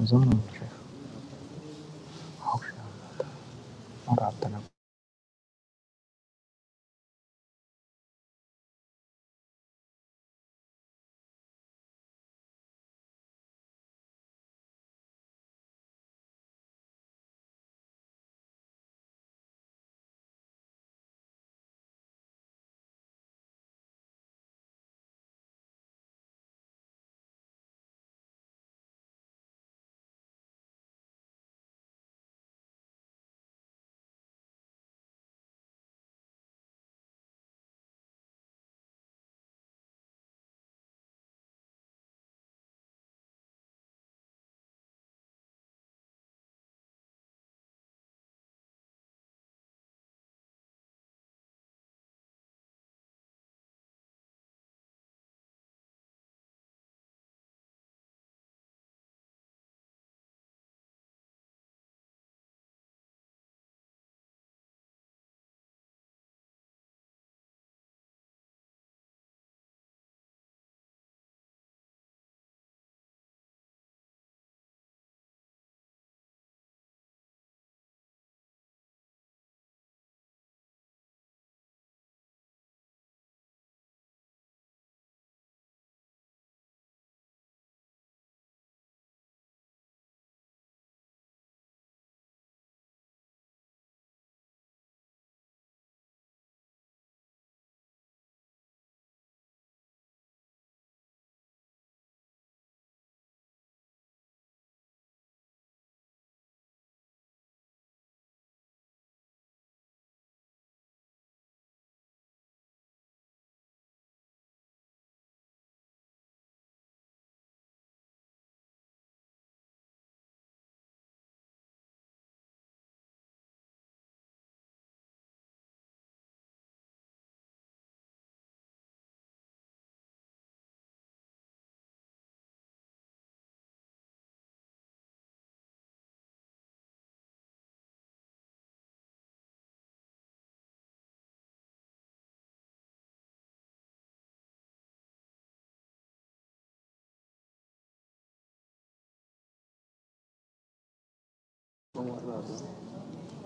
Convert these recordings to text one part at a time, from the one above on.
زاناں شیخ. ہو شیخ. ہو رابطہ نہ.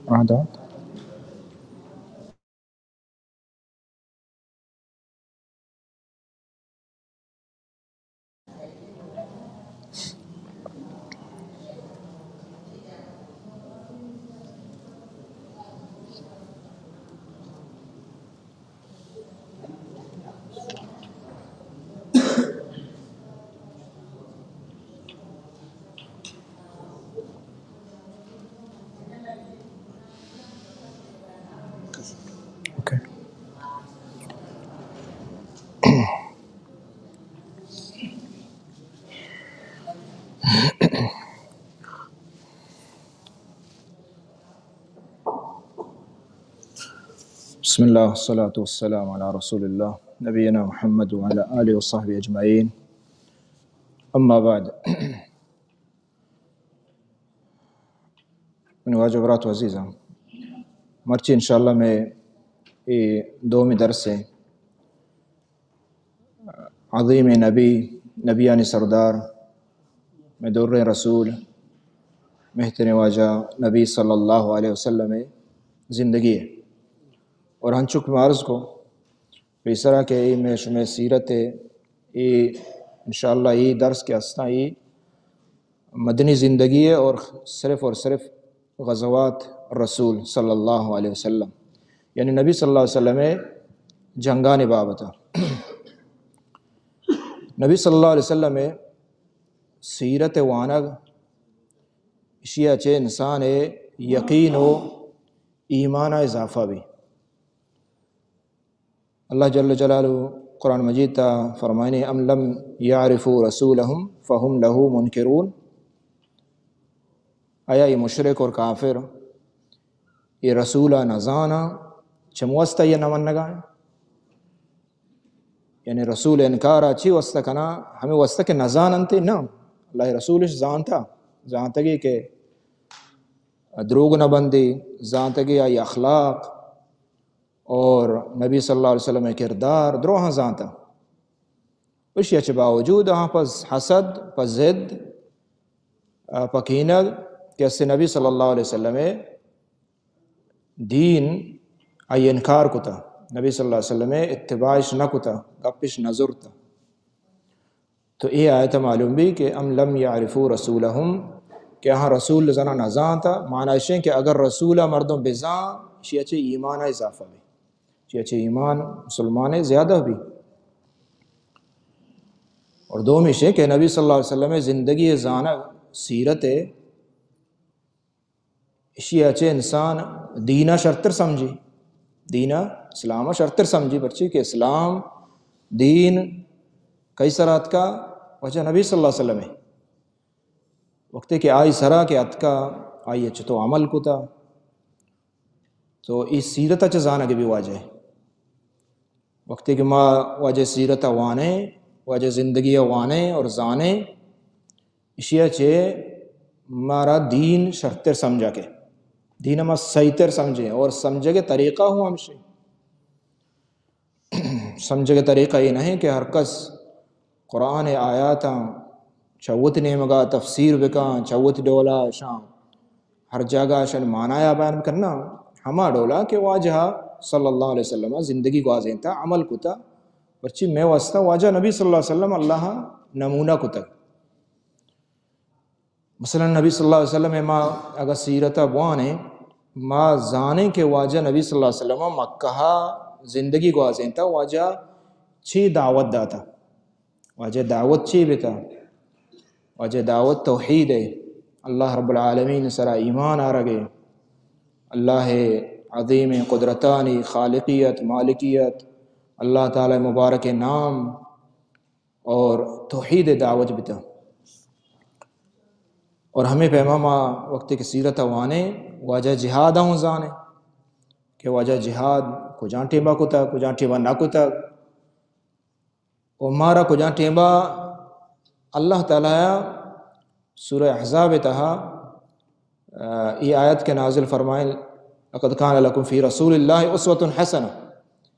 عادات. اوکے. بسم اللہ، والصلاة والسلام علی رسول اللہ، نبینا محمد وعلی آلہ وصحبہ اجمعین. اما بعد. منی واجہ برات و عزیزاں، مرچی انشاءاللہ مئے اے دومی درس ایں. عظیم نبی، نبیانی سردار، مئے دریں رسول، مہتریں واجہ نبی صلی اللہ علیہ وسلم ءِ زندگی ءَ. اور ہنچو کہ ما عرض کو پیسرا کہ اے مئے شمئے سیرت ءِ، اے انشاءاللہ اے درس کہ استاں، اے مدنی زندگی ءِ اور صرف اور صرف غزوات رسول صلی اللہ علیہ وسلم، یعنی نبی صلی اللہ علیہ وسلم ءِ جنگانی بابت ءَ. نبی صلی اللہ علیہ وسلم ءِ سیرت ءِ وانگ، اشی ءَ چہ انسان ءِ یقین و ایمان ءَ اضافہ بی. اللہ جل جلالہ قرآن مجید تا فرمائنے، ام لم یعرفوا رسولهم فهم له منکرون. آیا اے مشرک اور کافر اے رسول ءَ نہ زاناں، چم واسطہ اے نہ منگا ایں؟ یعنی رسول انکار ءَ چی واسطہ کناں؟ ہمے واسطہ کہ نہ زاننت؟ نہ، اللہ رسولش زانتا، زانتگی کہ دروگ نہ بندی، زانتگی آئی اخلاق اور نبی صلی اللہ علیہ وسلم ءِ کردار دروہاں زانتا. اشی ءَ چہ باوجود آہاں پہ حسد، پہ ضد، آ، پکینگ کہ است نبی صلی اللہ علیہ وسلم دین آئی انکار کتا، نبی صلی اللہ علیہ وسلم اتباعش نہ کتا، گپش نہ زرتا۔ تو اے آیت معلوم بی کہ ام لم یعرفوا رسولہم، کہ آہاں رسول زنا نہ زانتا۔ معنی اشیں کہ اگر رسول مردم بزان، اشی چہ ایمان اضافہ بی، اشی چہ ایمان مسلمان زیادہ بی۔ اور دومی اشیں کہ نبی صلی اللہ علیہ وسلم زندگی زانگ، سیرت، اشی ء چہ انسان دین ء شرتر سمجھی، دین ء، اسلام ء شرتر سمجھی، پرچی کہ اسلام دین کئی سرا اتکا؟ واجہ نبی صلی اللہ علیہ وسلم ء۔ وقتی کہ آئی سرا کہ اتکا، آئی ء چتو عمل کتا، تو ای سیرت ء چہ زانگ بی واجہ۔ وقتی کہ ما واجہ سیرت ء وانیں، واجہ زندگی ء وانیں اور زانیں، اشی ء چہ مارا دین شرتر سمجھا کہ دین ء ما صحیح تر سمجھیں اور سمجھگ ء طریقہ ہوں ہمشی۔ سمجھگ ء طریقہ یہ نہیں کہ ہر کس قرآن ء آیاتاں چہ وت نیمگا تفسیر بکاں، چہ وت ڈولا اشاں ہر جاگہ اشانی معنایا بیان بکناں، ہما ڈولا کہ واجہ صلی اللہ علیہ وسلم زندگی گوازینتا، عمل کتا، پرچی مئے واسطہ واجہ نبی صلی اللہ علیہ وسلم اللہ نمونہ کتگ۔ مثلاً نبی صلی اللہ علیہ وسلم ما اگر سیرت بوانیں، ما زانیں کہ واجہ نبی صلی اللہ علیہ وسلم مکہ زندگی گوازینتا، واجہ چی دعوت داتا۔ واجہ دعوت چی بیتا؟ واجہ دعوت توحید ہے، اللہ رب العالمین سرا ایمان آرگ ہے، اللہ عظیم قدرتانی خالقیت، مالکیت، اللہ تعالی مبارک نام اور توحید دعوت بیتا۔ اور ہمیں پیما ما وقتی کہ سیرت وانے، واجہ جہاد ہوں زانے کہ واجہ جہاد کجان ٹیما کتا، کجان ٹیما نہ کتا۔ و مارا کجا ٹیما اللہ تعالی سورہ احزاب تہا، آ، ای آیت کے نازل فرمائیں، "لقد کان لکم فی رسول اللہ اسوۃ حسنہ"،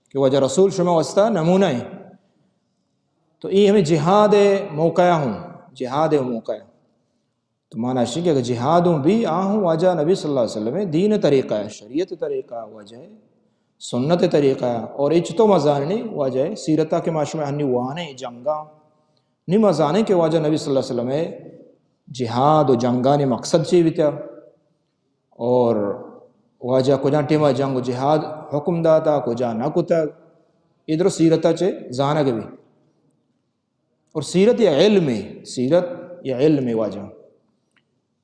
کہ واجہ رسول شما واسطہ نمونہ ہیں۔ تو ای ہمیں جہاد موقع ہوں، جہاد موقع۔ تو مانا اشی کہ اگر جہاد ہوں بھی، آ ہوں واجہ نبی صلی اللہ علیہ وسلم دین طریقہ ہے، شریعت طریقہ ہے، واجہ سنت طریقہ ہے۔ اور اچ تو مزاننی واجہ سیرتا کہ ما شما ہنی وانے جنگا، نی مزانے کہ واجہ نبی صلی اللہ علیہ وسلم جہاد و جنگانی مقصد چی بیتا، اور واجہ کجا ٹیما جنگ و جہاد حکم داتا، کجا نہ کتا، ادھر سیرتا چے زانگ بھی۔ اور سیرت یہ علم ہے، سیرت یہ علم ہے واجہ۔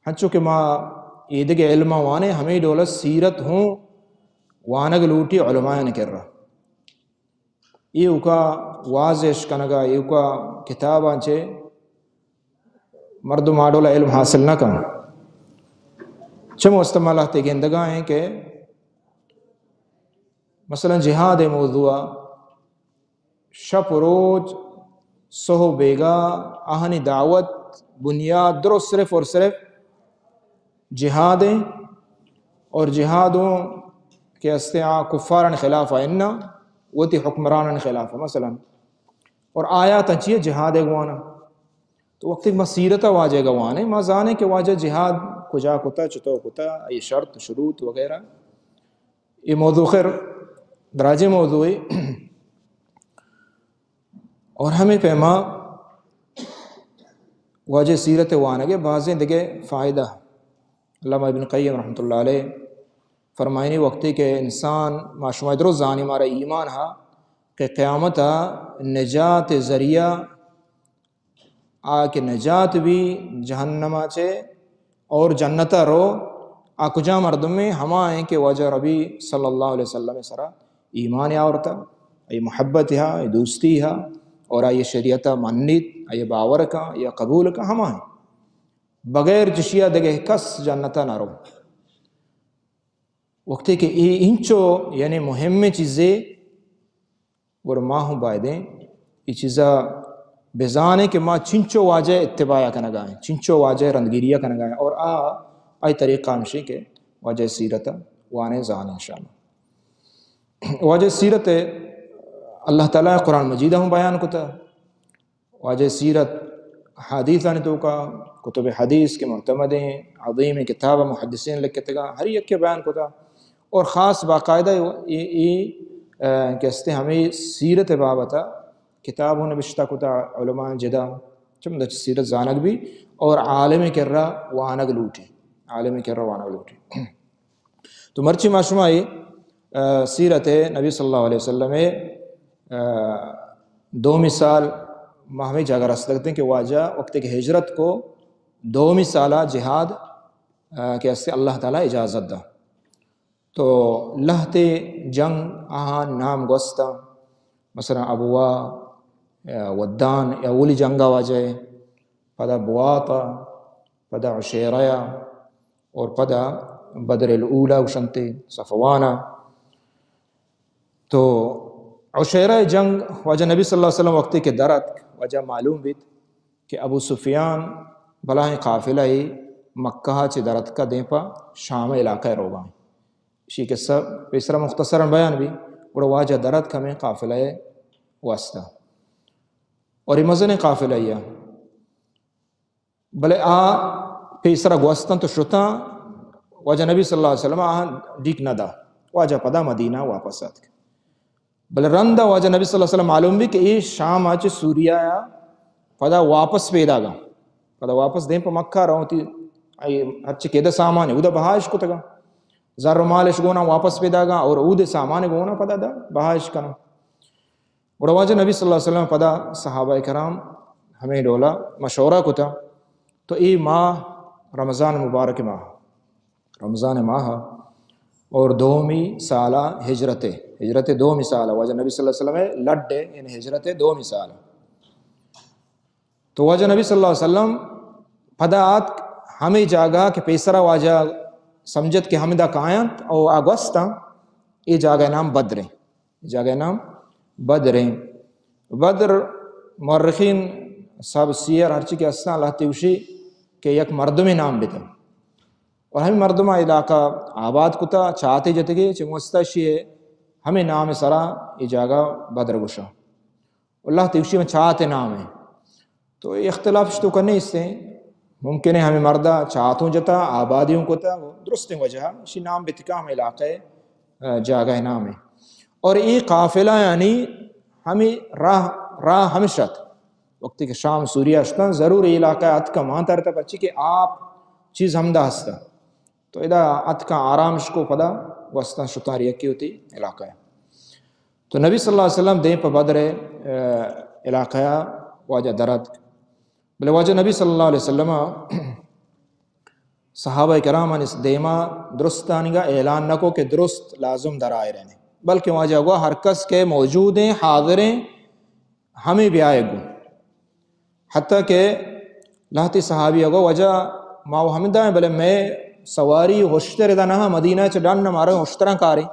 ہنچو کہ ما ایدگہ علم وانے، ہمیں ڈول سیرت ہوں وانگ لوٹی علماء نے کر رہا۔ ایوکا واز اش کنگا، ایوکا کتاباں چے مردم آ ڈول علم حاصل نہ کن۔ چم استعمال تے گندگا ہیں کہ مثلاً جہاد موضوع شپ و روچ، سہو بیگا، آہانی دعوت بنیاد درست صرف اور صرف جہاد ہیں، اور جہاد ہوں کہ استے آ کفاران خلاف ہے، نہ وتی حکمرانان خلاف ہے مثلاً۔ اور آیات چیئے جہاد گوانا۔ تو وقتی ما سیرت واجہ گوانے، ما زانے کہ واجہ جہاد کجا کتا، چطور کتا، یہ شرط، شروط وغیرہ۔ یہ موضوع خیر دراجیں موضوع ہے۔ اور ہمیں پیما واجہ سیرت وانگے بازیں دگہ فائدہ۔ علامہ ابن قیم رحمۃ اللہ علیہ فرمائنی، وقتی کہ انسان، ما شما درو زانی، مارا ایمان ہا کہ قیامت نجات ذریعہ آ کہ نجات بھی جہنم چے اور جنت رو، آ کجا مردم ہیں؟ ہما ہیں کہ واجہ ربی صلی اللہ علیہ وسلم سرا ایمان آورتا، ای محبت ہا، ای دوستی ہا، اور آئی شریعت منیت، ای باور کا یا قبول کا، ہما ہیں۔ بغیر جشیا دگہ کس جنت نہ رو۔ وقتی کہ ای انچو یعنی مہم چیزے، گڑا ما ہوں بایدیں ای چیزا بزانیں کہ ما چنچو واجہ اتباع کنگا ہیں، چنچو واجہ رندگیری کنگا ہیں، اور آ، آئی طریقہ ہمشی کہ واجہ سیرت وانے زانیں انشاءاللہ۔ واجہ سیرت اللہ تعالی قرآن مجید ہوں بیان کتا، واجہ سیرت حدیثانی توکا کتب حدیث کہ معتمدیں عظیمیں کتاب محدثین لکھتگا، ہر یکے بیان کتا۔ اور خاص باقاعدہ اے، اے، اے، آ، کہ استے ہمیں سیرت بابتا کتاب ہوں نبشتہ کتا علماء جدا، چمدا چہ سیرت زانگ بی اور عالم کرا وانگ لوٹی، عالم کرا وانگ لوٹی۔ تو مرچی ما شما اے، آ، سیرت نبی صلی اللہ علیہ وسلم، آ، دومی سال ما ہمیں جاگہ رستگتیں کہ واجہ وقت کہ ہجرت کو دومی سالا جہاد، آ، کہ استے اللہ تعالی اجازت دا۔ تو لہتے جنگ آہاں نام گوستا، مثلاً ابوا، آ، ودان، یا اولی جنگا واجہ، پدا بواتا، پدا عشیرہ اور پدا بدر الاولی گوشنتے صفوانا۔ تو عشیرہ جنگ واجہ نبی صلی اللہ علیہ وسلم وقتی کہ در اتک، واجہ معلوم بیت کہ ابو سفیان بلاہیں قافلہ مکہ چہ در اتکا دیم پہ شام علاقہ روگا۔ اشی قصہ پیسرا مختصراً بیان بی، گڑا واجہ در اتک ہمیں قافلہ واسطہ۔ اور یہ مزنیں قافلہ یا بلے آ پیسرا گوستن تو شتاں، واجہ نبی صلی اللہ علیہ وسلم آہاں ڈیک نہ دا۔ واجہ پدا مدینہ واپس آتک۔ بلے رندا واجہ نبی صلی اللہ علیہ وسلم معلوم بی کہ اے شام آ چہ سوریا یا پدا واپس پیداگا۔ پدا واپس دیم پہ مکہ رہوں تی، اے ہرچی کہ دا سامان اودا بہائش کتگا۔ زر و مالش گونا واپس پیداگا اور اود سامان گونا پدا دا بہائش کنا۔ گڑا واجہ نبی صلی اللہ علیہ وسلم پدا صحابہ کرام ہمیں ڈولا مشورہ کتا۔ تو اے ماہ رمضان مبارک ماہ، رمضان ماہ اور دومی سالہ ہجرت، ہجرت دومی سالہ، واجہ نبی صلی اللہ علیہ وسلم لڈ، یعنی ہجرت دومی سالہ۔ تو واجہ نبی صلی اللہ علیہ وسلم پدا آتک ہمیں جاگہ کہ پیسرا واجہ سمجھت کہ ہمدا کاینت او آ گوستاں، اے جاگہ نام بدریں۔ جاگہ نام بدریں۔ بدر مورخین صاحب سیر ہرچی کہ استاں لہتے گوشی کہ یک مردمے نام بتن۔ اور ہمیں مردم علاقہ آباد کتا، چاتے جتگے، چہ گوستا شی ہمیں نام سرا یہ جاگہ بدر گوشا۔ اللہ تیوشی میں چاتے نام ہے۔ تو اختلاف شتو کا نیست ہیں۔ ممکن ہے ہمیں مردہ چاتوں جتا، آبادیوں کتا، درستیں وجہ، شی نام بتکا ہمیں علاقہ، آ، جاگہ نام ہے۔ اور یہ قافلہ یعنی ہمیں راہ، راہ ہمشت۔ وقتی کہ شام سوریا شتن، ضرور یہ علاقہ اتکا مان ترتا پرچی کہ آپ چیز ہمدا ہستا۔ تو ادا اتکا آرامش کو پدا وستن شتاری یکی ہوتی علاقہ ہے۔ تو نبی صلی اللہ علیہ وسلم دیم پہ بدر، آ، علاقہ واجہ درد۔ بلے واجہ نبی صلی اللہ علیہ وسلم صحابہ کرام اس دیما درستانگا اعلان نہ کو کہ درست لازم در آئے رہنے، بلکہ واجہ گوا ہر کس کے موجود ہیں، حاضر ہیں، ہمیں بیائے گو۔ حتیٰ کہ لہتی صحابی گو واجہ ما و ہمیں دائیں، بلے میں سواری ہشتر ادا نہ، مدینہ چ ڈن مارے ہشتراں کاریں۔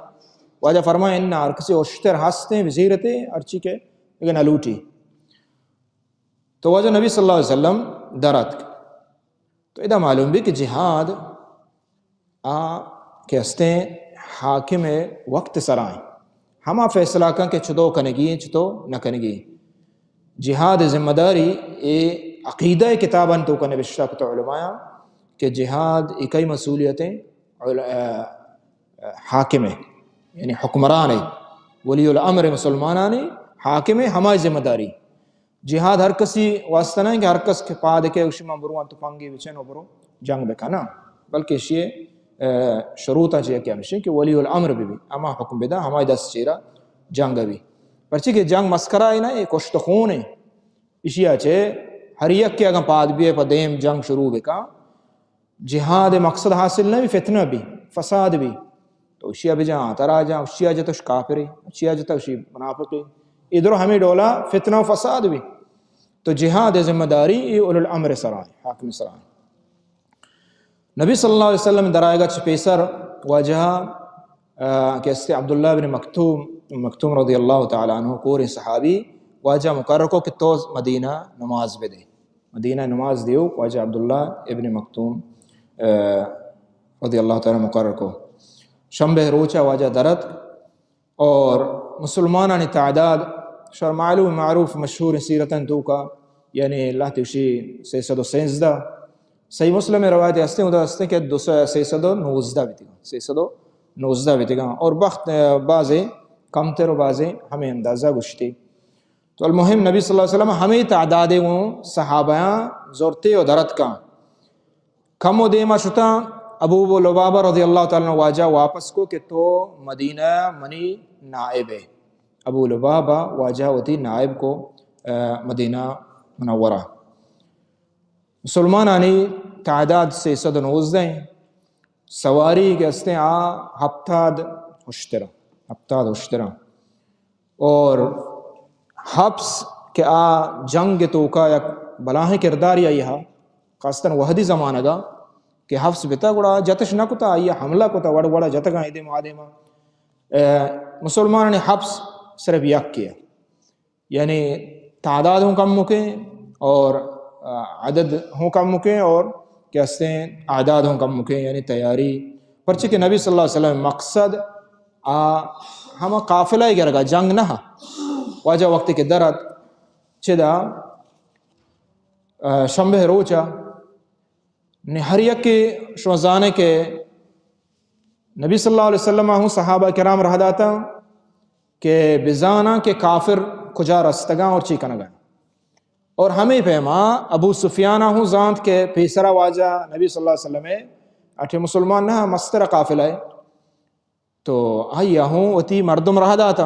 واجہ فرمائے ان ہر کسی ہشتر ہستیں بزیرتے، ہرچی کہ اگر نہ لوٹی۔ تو واجہ نبی صلی اللہ علیہ وسلم در اتک۔ تو ادا معلوم بی کہ جہاد آ کہ ہستیں حاکم وقت سرائیں، ہما فیصلہ کن کہ چتو کنگی ہیں، چتو نہ کنگی۔ جہاد ذمہ داری اے عقیدہ کتاباں تو کا نبشتہ کتا علماء کہ جہاد اکئی مسئولیتیں عل-، آ، آ، حاکم ہے، یعنی حکمران ہے، ولی الامر مسلمانانی حاکم ہے، ہمائی ذمہ داری۔ جہاد ہر کسی واسطہ نہیں کہ ہر کس کہ پاد کے اشی من برو انت پنگی بچن و برو جنگ بکنا، بلکہ اشی، آ، شروطاں چیئے کہ ہمشی کہ ولی الامر بھی بھی، اما حکم بدا، ہمائی دست چیرا جنگ بھی۔ پرچی کہ جنگ مسکرا ہی نہ، یہ کشت خون ہے۔ اشی آ چے ہر یک کہ اگاں پاد بیئے پہ دیم جنگ شروع بکا، جہاد مقصد حاصل نہ بی، فتنہ بی، فساد بی۔ تو اشیا بجا، ترا جا، اشیا جتش کافری، اشیا جتش منافقی۔ ادھر ہمیں ڈولا فتنہ و فساد بی۔ تو جہاد ذمہ داری اے اولو الامر سرائیں، حاکم سرائیں۔ نبی صلی اللہ علیہ وسلم در آئیگا چہ پیسر واجہ، آ، کہ استے عبداللہ بن مکتوم، مکتوم رضی اللہ تعالی عنہ کوریں صحابی واجہ مقرر کو کہ تو مدینہ نماز بدے۔ مدینہ نماز دیو واجہ عبداللہ ابن مکتوم، آ، رضی اللہ تعالی عنہ مقرر کو۔ شنبہ روچا واجہ درت اور مسلمانانی تعداد شر معلوم معروف مشہور سیرتن توکا، یعنی اللہ تیوشی سہ سد و سینزدہ صحیح مسلم ءِ روایت ہستیں، ادا ہستیں کہ دو سو، سیصد و نوزدہ بیتگاں، سیصد و نوزدہ بیتگاں، اور بخت، آ، بازیں کمتر و بازیں ہمیں اندازہ گوشتی۔ تو المہم نبی صلی اللہ علیہ وسلم ہمیں تعداد گوں صحابیاں زرتے و درتکاں۔ کم و دیما شتاں، ابو لبابہ رضی اللہ تعالی عنہ واجہ واپس کو کہ تو مدینہ منی نائب ئے۔ ابو لبابہ واجہ وتی نائب کو، آ، مدینہ منورہ۔ مسلمانانی تعداد سیصد و نوزدہ ایں، سواری کہ ہستیں آ ہپتاد ہشتر، ہپتاد ہشتر۔ اور حفص کہ آ جنگ توکا یک بلاہیں کرداری آئی ہا، خاصتاً وہدی زمانگا کہ حفص بتا گڑا جتش نہ کتا، آئی حملہ کتا، وڑ وڑا جتگاں ایدے مادے ما۔ اے، مسلمانانی حفص صرف یک کیا، یعنی تعداد ہوں کم مکیں اور، آ، عدد ہوں کم مکیں اور کہ ہستیں اعداد ہوں کم مکیں، یعنی تیاری۔ پرچہ کہ نبی صلی اللہ علیہ وسلم مقصد آ ہما قافلہ گرگا، جنگ نہ۔ واجہ وقتی کہ درت چدا، آ، شنبہ روچا، نی ہر یکے شما زانے کہ نبی صلی اللہ علیہ وسلم ہوں صحابہ کرام رہ داتا کہ بزاناں کہ کافر کجا رستگاں اور چی کنگا۔ اور ہمیں پیما ابو سفیان ہوں زانت کہ پیسرا واجہ نبی صلی اللہ علیہ وسلم اٹھے مسلمان نہ، مستر قافلہ ہے۔ تو آئی ہوں وتی مردم رہ داتا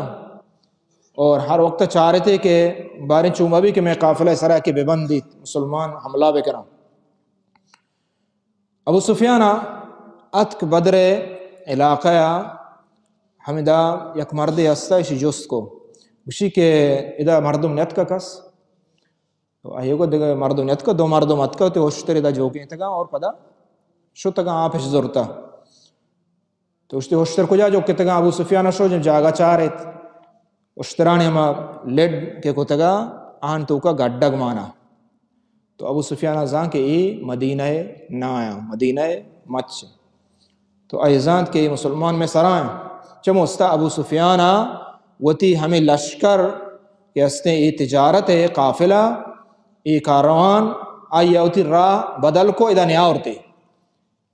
اور ہر وقت چارتے کہ باریں چوما بھی کہ میں قافلہ سرا کہ ببندیت، مسلمان حملہ بکناں۔ ابو سفیان ء اتک بدر ء علاقہ ء، ہمدا یک مردے ہستا، ایشی جست کو، گوشی کہ ادا مردم نیتکا کس؟ تو آئی گو دگہ مردم نیتکا، دو مردم اتکا، تو ہشتر ادا جوکینتگا اور پدا شتگا آپش زرتا۔ تو اشتی ہشتر کجا جوکتگاں؟ ابو سفیان شو جن جاگہ چاریت، اشترانی ہما لڈ کہ کتگا آن توکا گڈگ مانا۔ تو ابو سفیان زان کہ اے مدینہ نایاں، مدینہ مچ۔ تو اے زانت کہ اے مسلمان میں سرائیں۔ چموستا ابو سفیان وتی ہمیں لشکر کہ ہستیں اے تجارت ہے قافلہ، اے کاروان، آئی وتی راہ بدل کو ادا نیاورتے۔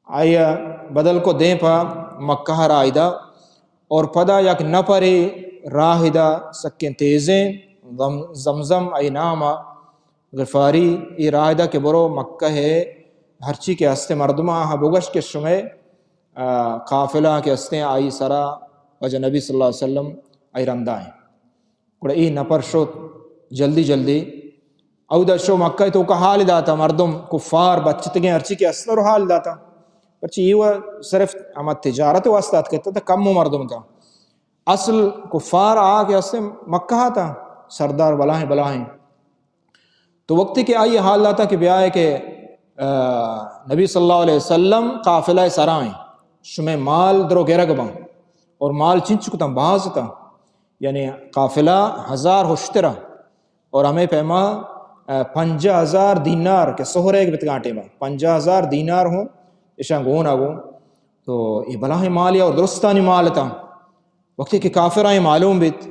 آئی ء بدل کو دیم پہ مکہ ء راہ دا اور پدا یک نپرے راہ دا سکیں تیزیں زم-، زمزم ای نام ء غفاری، ای راہ دا کہ برو مکہ ء ہرچی کہ ہستیں مردم آہاں بگش کہ شمئے، آ، قافلہ کہ ہستیں آئی سرا واجہ نبی صلی اللہ علیہ وسلم آئی رندا ہیں۔ گڑا اے نپر شت جلدی جلدی۔ اودا شو مکہ توکا حال داتا، مردم کفار بچتگیں ہرچی کہ استر حال داتا۔ پرچی اے و صرف ہما تجارت واسطہ اتکتا تا کم مردم تا۔ اصل کفار آ کہ ہستیں مکہ تا سردار بلاہیں بلاہیں۔ تو وقتی کہ آئی حال داتا کہ بیائے کہ، آ، نبی صلی اللہ علیہ وسلم قافلہ سرائیں، شمے مال درو گرگ بن اور مال چنچ کتن باز تا۔ یعنی قافلہ ہزار ہشترا اور ہمیں پیما، آ، پنجاہ ہزار دینار کہ سہرے بتگاں ٹیما، پنجاہ ہزار دینار ہوں اشاں گون آ گون۔ تو اے بلاہیں مال یا اور درستانی مال تا۔ وقتی کہ کافرائیں معلوم بیت،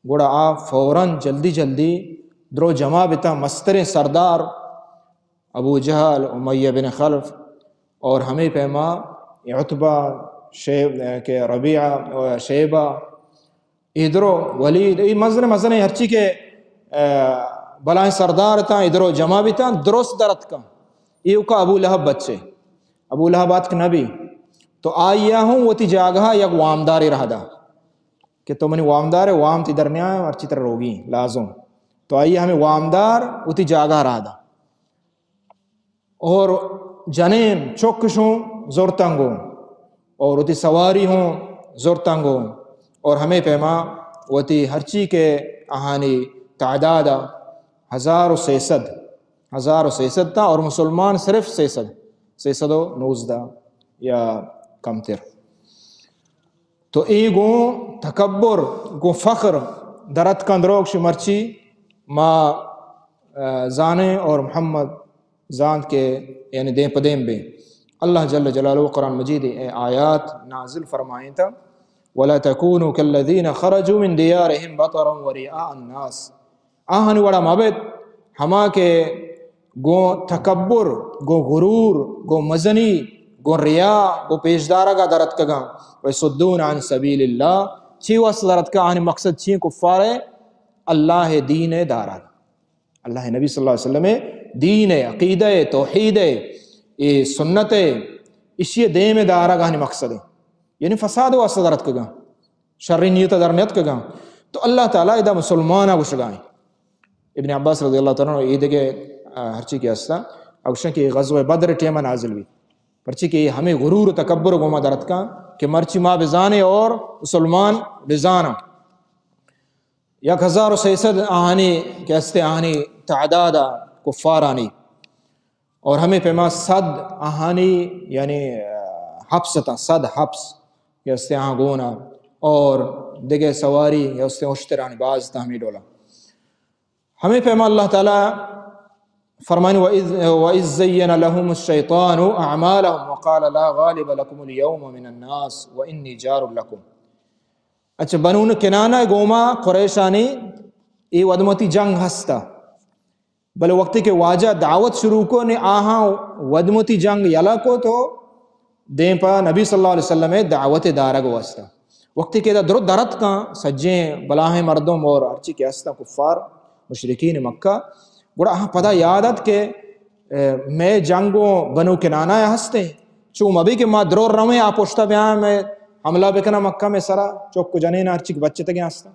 گڑا آ فوراً جلدی جلدی درو جمع بتا مستریں سردار ابو جہل، امیہ بن خلف اور ہمیں پیما عتبہ، شیب-، کہ ربیعہ، شیبہ، اے درو ولید، اے مزن مزن ہرچی کہ، آ، بلائیں سردار تاں، اے درو جمع بیتاں، درست درتکاں۔ ایوکا ابو لہب بچے۔ ابو لہب آتک نبی۔ تو آئی ہوں وتی جاگہ یک وامدارے رہ دا کہ تو منی وامدار ہے، وام تی درنیا ہے، ہرچی تر روگی لازم۔ تو آئی ہمیں وامدار وتی جاگہ رہ دا۔ اور جنین چکش ہوں زرتنگو اور وتی سواری ہوں زرتنگو اور ہمیں پیما وتی ہرچی کہ آہانی تعداد ہزار و سیصد، ہزار و سیصد تا اور مسلمان صرف سیصد، سیصد و نوزدہ یا کمتر۔ تو اے گوں تکبر، گوں فخر درت کن دروگ شی مرچی ما، آ، زانیں اور محمد زانت کہ یعنی دیم پہ دیم بیں۔ اللہ جل جلالہ قرآن مجید اے آیات نازل فرمائیں تا، "ولا تكونوا كالذين خرجوا من ديارهم بطرا ورئاء الناس۔" آہانی وڑا مبت، ہما کہ گوں تکبر، گوں غرور، گوں مزنی، گوں ریا، گوں پیشدارگا درتکگاں۔ و یصدون عن سبیل اللہ، چی واسطہ درتکگاں؟ آہانی مقصد چی ایں؟ کفار ءِ اللہ ءِ دین ءِ دارگ، اللہ ءِ نبی صلی اللہ علیہ وسلم ءِ دین ءِ، عقیدہ ءِ، توحید ءِ، اے سنت ءِ، اشی ءِ دیم ءِ دارگ آہانی مقصد ایں، یعنی فساد واسطہ درتکگاں، شریں نیت ءَ در نیتکگاں۔ تو اللہ تعالی ادا مسلماناں گوشگا ایں۔ ابن عباس رضی اللہ تعالی عنہ اے دگہ، آ، ہرچی کہ ہستا، آ گوشاں کہ غزوہ بدر ءِ ٹیم ءَ نازل بیت، پرچی کہ ہمے غرور و تکبر گوما درتکاں کہ مرچی ما بزانیں اور مسلمان بزاناں۔ یک ہزار و سئے سد آہانی کہ ہستے، آہانی تعداد ءَ کفارانی، اور ہمے پیما صد آہانی، یعنی، آ، حبس اتاں، صد حبس کہ ہستے آہاں گونا، اور دگہ سواری کہ ہستے اشترانی باز اتاں ہمے ڈولا۔ ہمے پیما اللہ تعالی فرمانی، وَإِذْ، وَإِذْ زَيَّنَ لَهُمُ الشَّيْطَانُ أَعْمَالَهُمْ وَقَالَ لَا غَالِبَ لَكُمُ الْيَوْمَ مِنَ النَّاسِ وَإِنِّي جَارٌ لَكُمْ۔ اچھا، بنو کنانہ گوما قریشانی اے ودمتی جنگ ہستا، بلے وقتی کہ واجہ دعوت شروع کو نے آہاں ودمتی جنگ یلا کو تو دیم پہ نبی صلی اللہ علیہ وسلم ءِ دعوت ءِ دارگ واسطہ۔ وقتی کہ ادا درو درتکاں سجیں بلاہیں مردم اور ہرچی کہ ہستاں کفار مشرکین مکہ، گڑا آہاں پدا یاد ات کہ، اے، مئے جنگ و بنو کنانہ ءَ ہستیں، چو مبی کہ ما درو رویں آ پشتا بیاں، مئے حملہ بکناں مکہ مئے سرا، چک و جنین ہرچی کہ بچتگیں ہستاں۔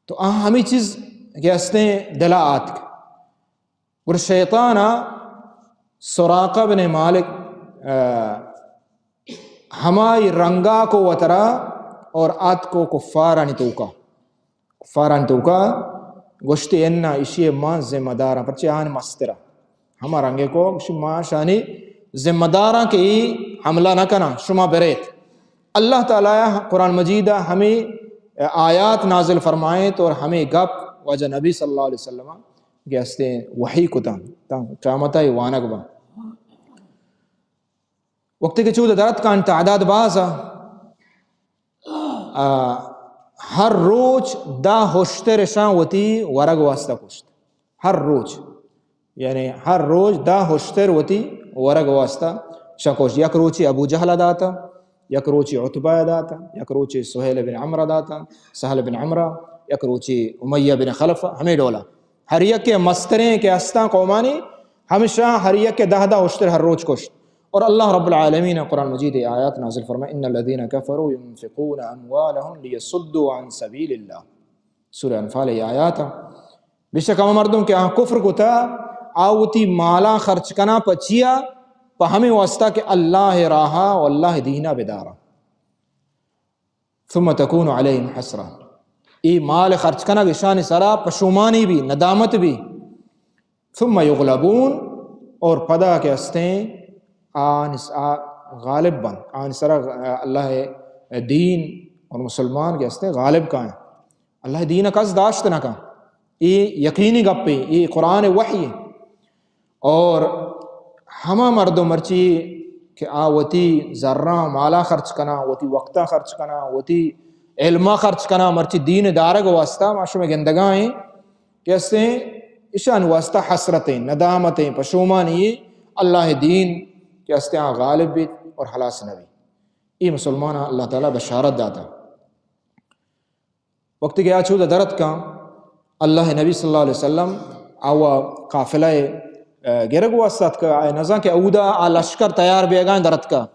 تو آ ہمے چیز کہ ہستیں دلا آتک۔ گڑا شیطان ءَ سراقہ بن مالک، آ، ہمائی رنگا کو وترا اور آتکو کفارانی توکا۔ کفارانی توکا گوشتی، انا اشی ما ذمہ داراں، پرچہ آہانی مسترا۔ ہما رنگے کو گوشی، ما شانی ذمہ داراں کہ ای حملہ نہ کناں، شما بریت۔ اللہ تعالی قرآن مجید ءَ ہمے آیات نازل فرمائیں تو اور ہمے گپ واجہ نبی صلی اللہ علیہ وسلم کہ ہستیں وحی کتاں، تاں قیامت ءَ وانگ باں۔ وقتی کہ چود درتکاں تعداد باز ءَ، آ، ہر روچ دہ ہشتر اشاں وتی ورگ واسطہ کشت۔ ہر روچ، یعنی ہر روچ دہ ہشتر وتی ورگ واسطہ اشاں کشت۔ یک روچی ابو جہل ءَ داتا، یک روچی عتبہ ءَ داتا، یک روچی سہیل بن عمرو ءَ داتا، سہل بن عمرو، یک روچی امیہ بن خلف، ہمے ڈولا۔ ہر یکے مستریں کہ ہستاں قومانی، ہمشاں ہر یکے دہ دہ اشتر ہر روچ کشت۔ اور اللہ رب العالمین قرآن مجید ءَ آیات نازل فرمائے، ان الذين كفروا ينفقون اموالهم ليصدوا عن سبيل الله۔ سورہ انفال ءِ آیات ءَ۔ بے شک ہما مردم کہ آ کفر کتا، آ وتی مالاں خرچ کناں پہ چیا؟ پہ ہمے واسطہ کہ اللہ ءِ راہ ءَ و اللہ ءِ دین ءَ بداراں۔ ثم تكون عليهم حسرة، اے مال خرچ کنگ اشانی سرا پشومانی بی، ندامت بی۔ ثم يغلبون، اور پدا کہ ہستیں آنس-، آ غالب بن، آنی سرا اللہ ءِ دین اور مسلمان کہ ہستیں غالب کائیں۔ اللہ ءِ دین ءَ کس داشت نہ کن۔ اے یقینی گپے، اے قرآن ءِ وحی۔ اور ہما مردم مرچی کہ آ وتی زراں مالاں خرچ کناں، وتی وقتاں خرچ کناں، وتی علماں خرچ کناں، مرچی دین ءِ دارگ واسطہ، ما شمئے گندگا ایں کہ ہستیں اشانی واسطہ حسرتیں، ندامتیں، پشومانی ایں، اللہ ءِ دین کہ ہستیں آ غالب بیت اور ہلاس نہ بیت۔ اے مسلماناں اللہ تعالی بشارت داتا۔ وقتی کہ آ چودا درتکاں، اللہ ءِ نبی صلی اللہ علیہ وسلم آوا قافلہ ءَ، آ، گرگ واسطہ اتکا، آ نزاں کہ اودا آ لشکر تیار بیگاں درتکا۔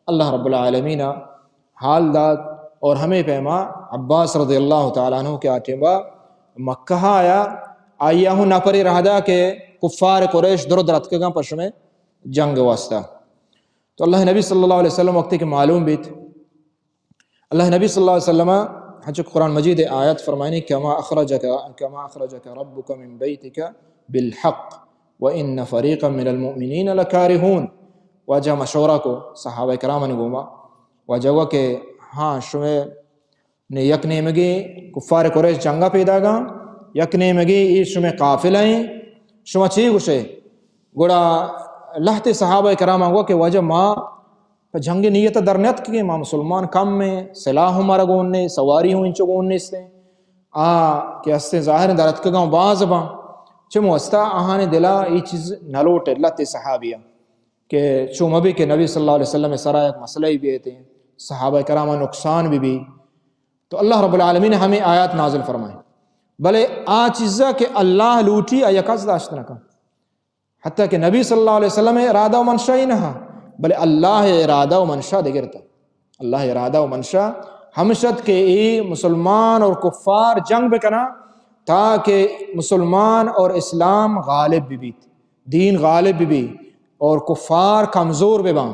اللہ رب العالمین ءَ حال دات اور ہمے پیما عباس رضی اللہ تعالی عنہ کہ آ ٹیما مکہ آیا، آئی ءَ ہوں نپرے رہدا کہ کفار قریش درو درتکگاں پہ شمئے جنگ واسطہ۔ تو اللہ ءِ نبی صلی اللہ علیہ وسلم وقتی کہ معلوم بیت، اللہ ءِ نبی صلی اللہ علیہ وسلم، ہنچو کہ قرآن مجید ءِ آیت فرمائنی، کما اخرجک، کما اخرجک ربک من بیتک بالحق وان فریقا من المؤمنین لکارہون۔ واجہ مشورہ کو صحابہ کرامانی گوما، واجہ گوا کہ ہاں، شمئے نے یک نیمگے کفار قریش جنگا پیداگاں، یک نیمگے اے شمئے قافلہ ایں، شما چے گوشئے؟ گڑا لہتے صحابہ کرام گوا کہ واجہ ما پہ جنگ نیت در نیتکگیں، ما مسلمان کم ایں، سلاح ہوں مارا گون نے، سواری ہوں انچو گون نیستیں۔ آ کہ ہستیں ظاہر ایں درتکگاں باز باں۔ چمو واسطہ آہانی دلا اے چیز نہ لوٹ، اللہ تے صحابیہ، کہ چو مبی کہ نبی صلی اللہ علیہ وسلم سرا یک مسئلہ بیتے، صحابہ کرام نقصان بی بی۔ تو اللہ رب العالمین ہمیں آیات نازل فرمائے۔ بلے آ چیزا کہ اللہ لوٹی، آ یک کس داشت نہ کن۔ حتیٰ کہ نبی صلی اللہ علیہ وسلم ارادہ و منشا ہی نہ، بلے اللہ ارادہ و منشا دگرتا۔ اللہ ارادہ و منشا ہمشت کہ اے مسلمان اور کفار جنگ بکنا، تاکہ مسلمان اور اسلام غالب بی بیت، دین غالب بی بی اور کفار کمزور بباں۔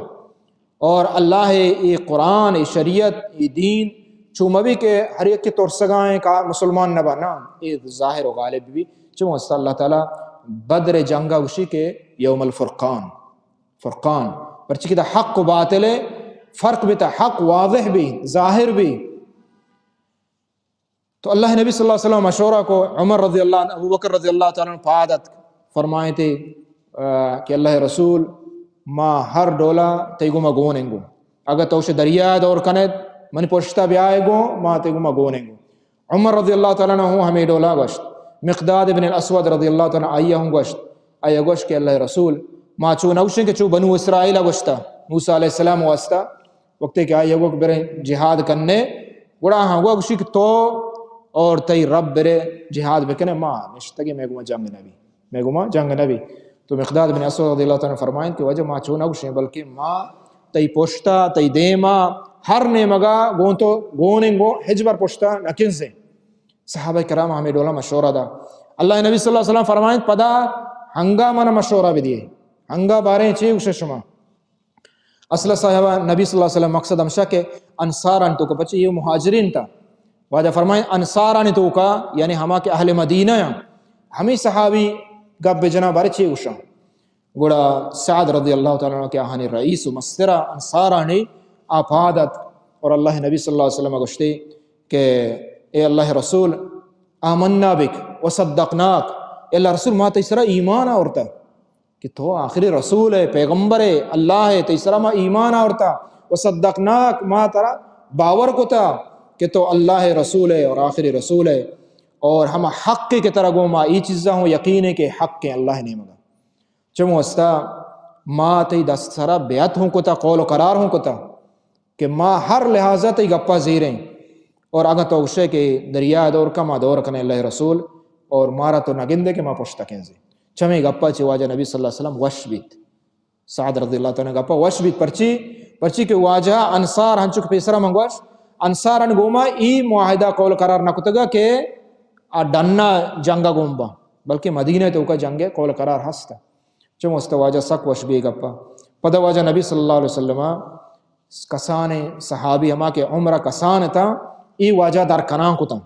اور اللہ اے قرآن، اے شریعت، اے دین چو مبی کہ ہر یک کے ترسگائیں کا مسلمان نبا، نہ، اے ظاہر و غالب بی۔ چمو واسطہ اللہ تعالی بدر جنگا گوشی کہ یوم الفرقان، فرقان، پرچی کہ دا حق و باطل ہے، فرق بی، تا حق واضح بی، ظاہر بی۔ تو اللہ نبی صلی اللہ علیہ وسلم مشورہ کو، عمر رضی اللہ عنہ، ابو بکر رضی اللہ تعالی عنہ پاد اتک، فرمائیں تے، آ، کہ اللہ رسول، ما ہر ڈولا تئی گوما گون انگو۔ اگر تو شے دریا دور کنت، من پشتا بیائے گو، ما تئی گوما گون انگو۔ عمر رضی اللہ تعالی عنہ ہوں ہمیں ڈولا گوشت۔ مقداد ابن الاسود رضی اللہ تعالی عنہ آئیہ ہوں گوشت۔ آئیہ گوشت کہ اللہ رسول، ما چو نوشیں کہ چو بنو اسرائیل گوشتا، موسیٰ علیہ السلام واسطہ، وقتے کہ آئی گوک بریں جہاد کننے، گڑا ہاں گوشی کہ تو اور تئی رب برے جہاد بکنے، ما نشتگی، میں گما جنگ نبی، میں گما جنگ نبی۔ تو مقداد بن اسود رضی اللہ تعالی عنہ فرمائیں کہ واجہ ما چو نہ گوشیں، بلکہ ما تئی پشتا، تئی دیما، ہر نیمگا گون تو گونیں گو، ہچ بر پشتا نہ کنزیں۔ صحابہ کرام ہمیں ڈولا مشورہ دا۔ اللہ نبی صلی اللہ علیہ وسلم فرمائیں، پدا ہنگا من مشورہ بدیے، ہنگا باریں چی گوشے شما؟ اصل صاحب نبی صلی اللہ علیہ وسلم مقصد ہمشہ کہ انصارانی توکا، پچے یہ مہاجرین تا، واجہ فرمائیں انصارانی توکا، یعنی ہما کہ اہل مدینہ ہیں، ہمیں صحابی گپ بجنا بارے چی گوشاں۔ گڑا سعد رضی اللہ تعالی عنہ کہ آہانی رئیس و مسترا انصارانی آ پاد ات اور اللہ نبی صلی اللہ علیہ وسلم گوشتے کہ اے اللہ رسول، آمنا بک و صدقناک، اے اللہ رسول، ما تئی سرا ایمان آورتا کہ تو آخری رسول ہے، پیغمبر ہے، اللہ ہے، تئی سرا ما ایمان آورتا، و صدقناک، ما ترا باور کتا کہ تو اللہ رسول ہے اور آخری رسول ہے، اور ہما حق کہ ترا گو ما ای چیزا ہوں یقین ہے کہ حق ہے اللہ نیمگا۔ چمو استا ما تئی دست سرا بیعت ہوں کتا، قول و قرار ہوں کتا۔ کہ ما ہر لحاظا تئی گپا زیریں اور اگاں تو گوشے کہ دریا دور کا، ما دور کنے اللہ رسول، اور مارا تو نہ گندے کہ ما پشت کنزے۔ چمے گپا چہ واجہ نبی صلی اللہ علیہ وسلم وش بیت۔ سعد رضی اللہ تعالی عنہ گپا وش بیت، پرچی؟ پرچی کہ واجہ انصار ہنچو کہ پیسرا من گوش، انصاران گوما ای معاہدہ قول قرار نہ کتگا کہ آ ڈنا جنگا گون با، بلکہ مدینہ توکا جنگ قول قرار ہست۔ چمو استا واجہ سک وش بی گپا۔ پدا واجہ نبی صلی اللہ علیہ وسلم کسانیں صحابی ہما کہ عمر کسان اتاں، ای واجہ در کنان کتاں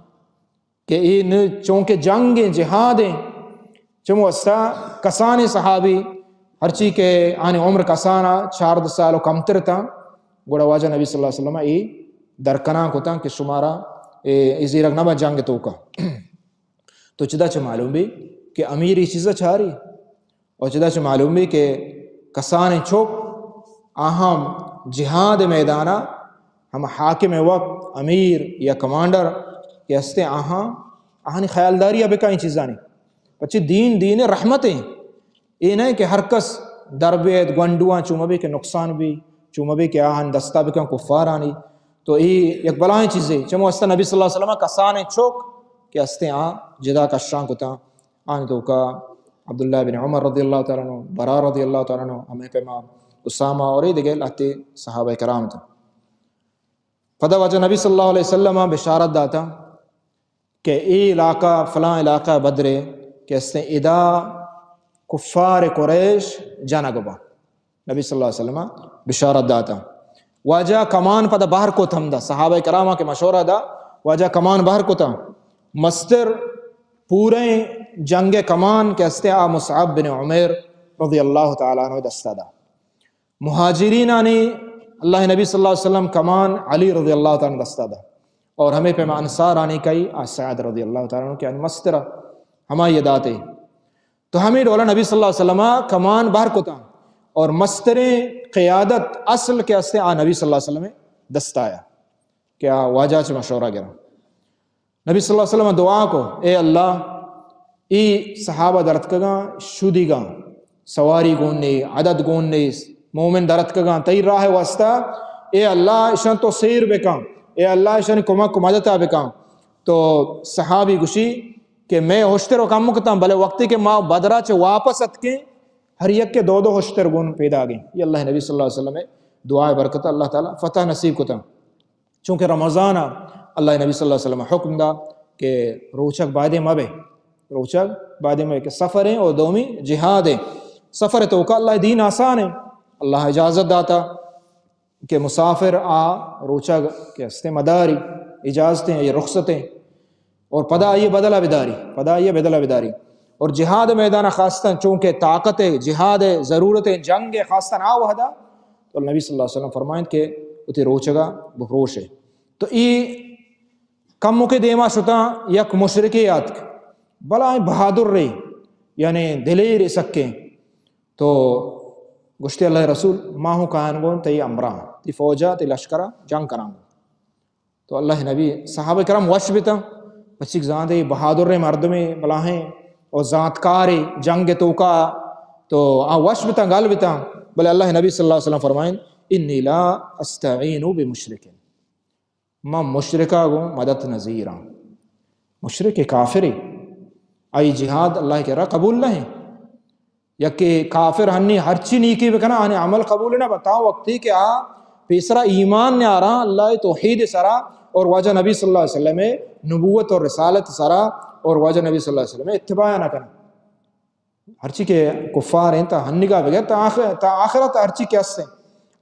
کہ ای نہ چونکہ جنگ ہیں، جہاد ہیں، چمو استا کسانیں صحابی، ہرچی کہ آنی عمر کسانا چاردہ سال و کمتر اتاں، گڑا واجہ نبی صلی اللہ علیہ وسلم ای در کنان کتاں کہ شمارا اے، ای زیرگ نہ بہ جنگ توکا۔ تو چدا چہ معلوم بی کہ امیر ای چیزا چاری؟ اور چدا چہ معلوم بی کہ کسانیں چک آہاں جہاد میدانا ہم حاکم وقت، امیر یا کمانڈر کہ ہستے، آہاں، آہانی خیالداری بکا این چیزانی۔ پچے دین، دین رحمت ہیں۔ اے نہ کہ ہر کس در بیت، گونڈواں چو مبی کہ نقصان بی، چو مبی کہ آہان دستا بکن کفارانی۔ تو اے یک بلاہیں چیزے۔ چمو استا نبی صلی اللہ علیہ وسلم کسانیں چک کہ ہستیں آ جدا کشان کتاں۔ آنی توکا عبداللہ بن عمر رضی اللہ تعالی عنہ، برا رضی اللہ تعالی عنہ، ہمیں پیما اسامہ اور اے دگہ لہتے صحابہ کرام تھا۔ پدا واجہ نبی صلی اللہ علیہ وسلم بشارت داتا کہ اے علاقہ، فلاں علاقہ بدرے کہ استیں، ادا کفار قریش جنگ با۔ نبی صلی اللہ علیہ وسلم بشارت داتا۔ واجہ کمان پدا بہر کت ہمدا، صحابہ کراماں کہ مشورہ دا، واجہ کمان بہر کتا۔ مستر پوریں جنگ کمان کہ استیں آ مصعب بن عمیر رضی اللہ تعالی عنہ دستا دا۔ مہاجرینانی اللہ نبی صلی اللہ علیہ وسلم کمان علی رضی اللہ تعالی عنہ دستا دا۔ اور ہمیں پیما انصارانی کئی آ سعد رضی اللہ تعالی عنہ کہ آنی مسترا ہما یہ داتے۔ تو ہمیں ڈولا نبی صلی اللہ علیہ وسلم کمان بہر کتا اور مستریں قیادت اصل کہ استے آ نبی صلی اللہ علیہ وسلم دستایا کہ آ واجہ چہ مشورہ گرا۔ نبی صلی اللہ علیہ وسلم دعا کو، اے اللہ، اے صحابہ درتکگاں، شدیگاں، سواری گون نے، عدد گون نے، مومن درتکگاں، تئی راہ واسطہ، اے اللہ، اشان تو سیر بکن، اے اللہ، اشانی کمک و مدتا بکن۔ تو صحابی گوشی کہ میں ہشتر و کم کتاں، بلے وقتی کہ ما بدرا چہ واپس اتکیں، ہر یک کے دو دو ہشتر گون پیدا گئیں۔ یہ اللہ نبی صلی اللہ علیہ وسلم دعا برکت اللہ تعالی فتح نصیب کتاں۔ چونکہ رمضان ء اللہ نبی صلی اللہ علیہ وسلم حکم دا کہ روچگ بایدے مبے، روچگ بایدے مبے کہ سفر ہیں اور دومی جہاد ہیں۔ سفر توکا اللہ دین آسان ہے، اللہ اجازت داتا کہ مسافر آ روچگ کہ ہستے مداری، اجازتیں، یہ رخصتیں۔ اور پدا آئی بدلہ بداری، پدا آئی بدلہ بداری۔ اور جہاد میدان خاصتاً چونکہ طاقت ہے، جہاد ہے، ضرورت ہے، جنگ ہے خاصتاً آ وحدہ، تو نبی صلی اللہ علیہ وسلم فرمائیں کہ اتی روچگا بروش ہے۔ تو ای کمو کے دیما شتاں، یک مشرکے آتک، بلاہیں بہادر رے، یعنی دلیر سکیں۔ تو گوشتے اللہ رسول، ما ہوں کایان گون تئی امرا، تی فوجا، تی لشکرا جنگ کناں گون۔ تو اللہ نبی، صحابہ کرام وش بتاں، پچک زانتے بہادر مردمے بلاہیں اور زانتکارے جنگ توکا، تو آ وش بتاں، گل بتاں۔ بلے اللہ نبی صلی اللہ علیہ وسلم فرمائیں، انی لا استعین بمشرک، ما مشرکا گوں مدد نزیراں۔ مشرک کافرے، آئی جہاد اللہ کے را قبول نہیں۔ یکے کافر ہنی ہرچی نیکی بکنا، آنے عمل قبول نہ بتا، وقتی کہ آ پیسرا ایمان نیارا اللہ توحید سرا اور واجہ نبی صلی اللہ علیہ وسلم نبوت اور رسالت سرا اور واجہ نبی صلی اللہ علیہ وسلم اتباع نہ کنا۔ ہرچی کہ کفار ہیں تا ہنگا بغیر تا آخر، تا آخرت ہرچی کہ ہستیں،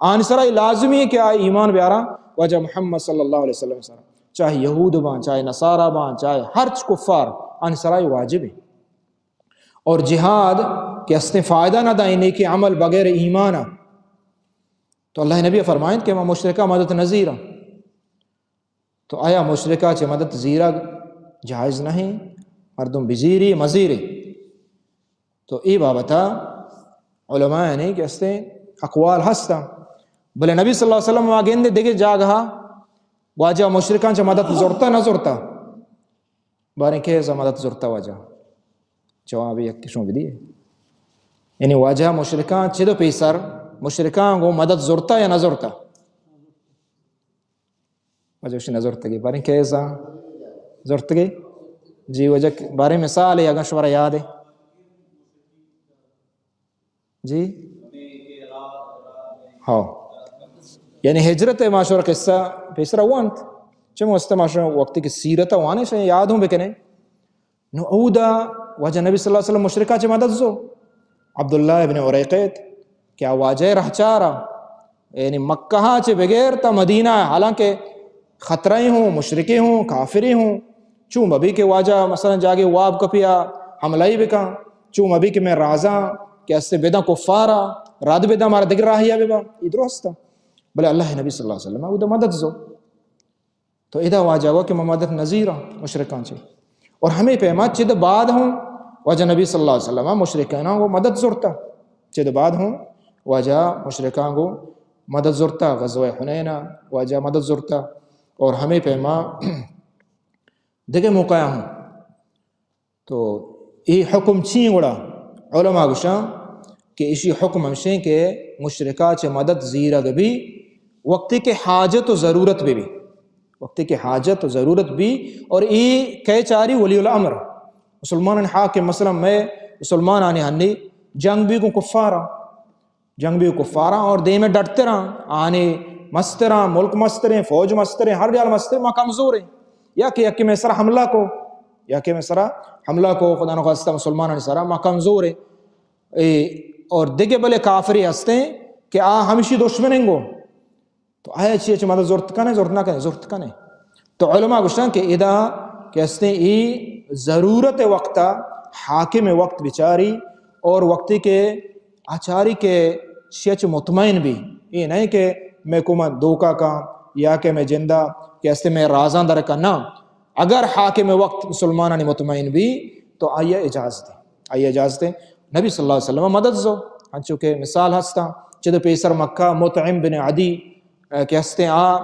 آن سرا یہ لازمی ہے کہ آ ایمان بیارا واجہ محمد صلی اللہ علیہ وسلم سرا، چاہے یہود بان، چاہے نصارہ بان، چاہے ہرچ کفار، آن سرا یہ واجب ہے۔ اور جہاد کہ ہستیں فائدہ نہ دائیں نیکی عمل بغیر ایمان۔ تو اللہ نبی فرمائیں کہ ما مشرکہ مدد نزیرا۔ تو آیا مشرکا چہ مدد زیرگ جائز نہیں؟ مردم بزیری، مزیری۔ تو ای بابتا علماء یعنی کہ ہستیں اقوال ہستا۔ بلے نبی صلی اللہ علیہ وسلم ما گندے دگہ جاگہا واجہ مشرکان چہ مدد زرتا نہ زرتا؟ باریں کہ ایسا مدد زرتا واجہ؟ جواب یک کشوں بدیے۔ یعنی واجہ مشرکان چہ دو پیسر مشرکان گو مدد زرتا یا نہ زرتا؟ واجہ وشی نہ زرتگی۔ باریں کہ ایسا زرتگی؟ جی واجہ باریں مثال ہے اگر شمارا یاد ہے۔ جی؟ ہاں۔ یعنی ہجرت ماشور قصہ پیسرا وانت۔ چم واسطہ ماشور وقتی کہ سیرت وانے سے یاد ہوں بکنے۔ نو اودا واجہ نبی صلی اللہ علیہ وسلم مشرکا چہ مدد زو۔ عبداللہ ابن عریقیت کہ آ واجہ رہچارا، یعنی مکہ چہ بغیر تا مدینہ، حالانکہ خطرہ ہوں، مشرکے ہوں، کافرے ہوں، چون مبی کہ واجہ مثلاً جاگے واب کپیا حملہ ہی بکن، چون مبی کہ میں رازاں کہ اسے بداں کفارا، رد بداں مارا دگر راہیا ببا، یہ درستا۔ بلے اللہ نبی صلی اللہ علیہ وسلم اودا مدد زو۔ تو ادا واجہ گو کہ ما مدد نزیراں مشرکان چے۔ اور ہمیں پیما چد بعد ہوں واجہ نبی صلی اللہ علیہ وسلم مشرکان گو مدد زرتا۔ چد بعد ہوں واجہ مشرکان گو مدد زرتا، غزوہ حنین واجہ مدد زرتا۔ اور ہمیں پیما دگہ موقع ہوں۔ تو اے حکم چی گڑا؟ علماء گوشاں کہ اشی حکم ہمشیں کہ مشرکا چہ مدد زیرگ بی وقتی کہ حاجت و ضرورت بی بی، وقتی کہ حاجت و ضرورت بی۔ اور اے کئے چاری؟ ولی الامر، مسلمان حاکم۔ مثلاً میں مسلمان آنی ہنی جنگ بی گوں کفارا، جنگ بی کفاراں اور دیم ڈٹتراں، آنے مستراں، ملک مستریں، فوج مستریں، ہر ڈیال مستریں، ما کمزوریں۔ یا کہ یکے میں سرا حملہ کو، یا کہ میں سرا حملہ کو، خدا نخواستہ مسلمانانی سرا ما کمزوریں۔ اے، اور دگہ بلے کافری ہستیں کہ آ ہمشی دشمنیں گو۔ تو آیا چی چی مدد زرت کنے، زرت نہ کنے، زرت کنے۔ تو علماء گوشتن کہ ادا کہ ہستیں ای ضرورت وقتا، حاکم وقت بچاری اور وقتی کہ اچاری کہ شیچ مطمئن بی، اے نہیں کہ میں کو من دھوکا کاں یا کہ میں جندا کہ ہستیں میں رازاں در کا نہ۔ اگر حاکم وقت مسلمانانی مطمئن بی تو آئی اجازت ہے، آئی اجازت ہے۔ نبی صلی اللہ علیہ وسلم مدد زو، انچو کہ مثال ہستا، چد پیسر مکہ مطعم بن عدی، اے، کہ ہستیں آ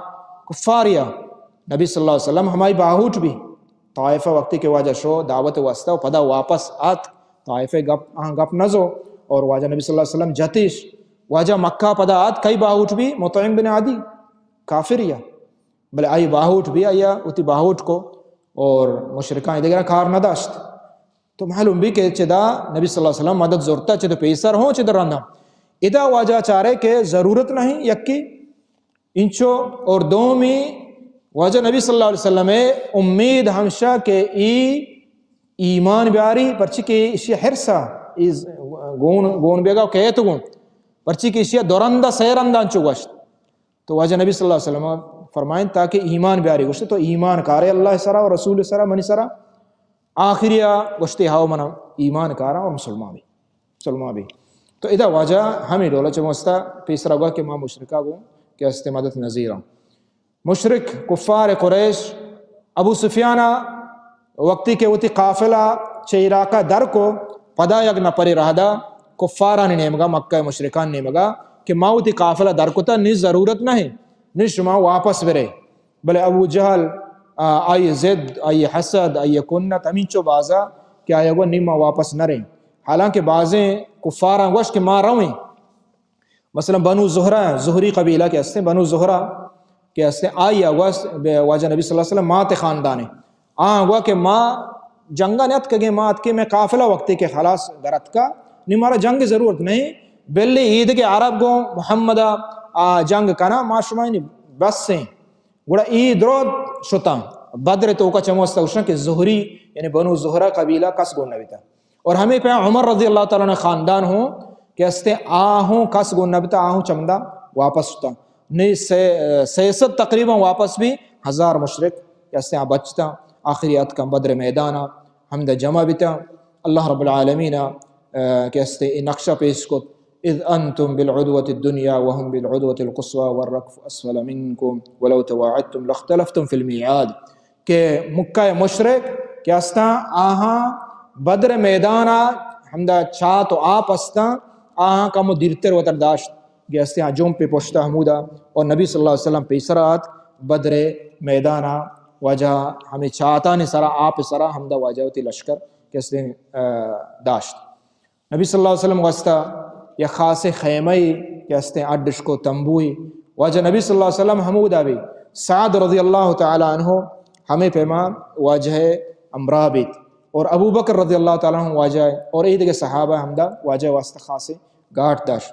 کفاریا، نبی صلی اللہ علیہ وسلم ہمائی باہوٹ بی، طائفہ وقتی کہ واجہ شو دعوت واسطہ و پدا واپس آت، طائفہ گپ، آہاں گپ نزو، اور واجہ نبی صلی اللہ علیہ وسلم جتیش۔ واجہ مکہ پدا آت، کئی باہوٹ بی؟ مطعم بن عدی، کافر یا، بلے آئی باہوٹ بی، آئی وتی باہوٹ کو، اور مشرکان دیگر کار نداشت۔ تو معلوم بی کہ چدا نبی صلی اللہ علیہ وسلم مدد زورتا، چدا پیسر ہوں، چدا رند ہوں۔ ادا واجہ چارے کہ ضرورت نہیں یکی انچو، اور دومی واجہ نبی صلی اللہ علیہ وسلم امید ہمشہ کہ ای ایمان بیاری، پرچی کہ اشی حرصا، ای گون، گون بیگا کہت گون، پرچی کہ اشی دو رندا، سہ رندا انچو گوشت۔ تو واجہ نبی صلی اللہ علیہ وسلم فرمائیں تاکہ ایمان بیاری، گوشت تو ایمان کارے اللہ سرا و رسول سرا، منی سرا؟ آخری آ گوشتے، ہاو من ایمان کاراں اور مسلمان بی، مسلمان بی۔ تو ادا واجہ ہمیں ڈولا چہ واسطہ پیسرا گوا کہ ما مشرکا گوں کہ است مدد نزیراں۔ مشرک، کفار قریش، ابو سفیان وقتی کہ وتی قافلہ چہ عراق در کو، پدا یک نپری رہدا کفارانی نیمگا، مکہ مشرکان نیمگا کہ ما وتی قافلہ در کتا، نی ضرورت نہیں، نی شما واپس برے۔ بلے ابو جہل، آ، آئی ضد، آئی حسد، آئی کنت ہمینچو بازا کہ آیا گو نی ما واپس نہ رہیں۔ حالانکہ بازیں کفاراں گوشت کہ ما رویں۔ مثلاً بنو زہرہ، زہری قبیلہ کہ ہستیں، بنو زہرہ کہ ہستیں، آئی گوشت بے واجہ نبی صلی اللہ علیہ وسلم مات خاندانے۔ آ گوا کہ ما جنگا نیت کگیں، ما اتکے میں قافلہ وقتی کہ خلاص درتکا، نی مارا جنگ ضرورت نہیں، بلے عید کے عرب گو محمد آ جنگ کنا، ما شما نی بس ہیں۔ گڑا ای درو شتاں۔ بدر توکا چموستا گوشن کہ زہری، یعنی بنو زہرہ قبیلہ کس گون نبیتا۔ اور ہمیں پہ عمر رضی اللہ تعالیٰ عنہ خاندان ہوں کہ استے آ ہوں کس گون نبیتا، آ ہوں چمدا واپس شتاں۔ نی سے، سیصد تقریباً واپس بی، ہزار مشرک کہ استے آ بچتاں۔ آخری اتکاں بدر میدانا، ہمدا جمع بیتاں۔ اللہ رب العالمین، آ، کہ استے ای نقشہ پیش کت، اذ انتم بالعدوة الدنيا وهم بالعدوة القصوى والركب اسفل منكم ولو تواعدتم لاختلفتم في الميعاد۔ کہ مکہ مشرک کہ استاں، آہاں بدر میدانا ہمدا چات و آپ استاں، آہاں کمو دیرتر وتر داشت کہ استیں آ جمپ پشتا ہمودا، اور نبی صلی اللہ علیہ وسلم پیسرا آت، بدر میدانا واجہ ہمیں چاتانی سرا، آپ سرا ہمدا واجہ وتی لشکر کہ استیں، آ، داشت۔ نبی صلی اللہ علیہ وسلم واسطہ یک خاصیں خیمہ ای کہ استیں اڈ اشکو، تمبوئی۔ واجہ نبی صلی اللہ علیہ وسلم ہمودا بی۔ سعد رضی اللہ تعالیٰ عنہ ہمیں پیما واجہ امرا بیت، اور ابو بکر رضی اللہ تعالیٰ عنہ واجہ، اور اے دگہ صحابہ ہمدا واجہ واسطہ خاصیں گاٹ داشت۔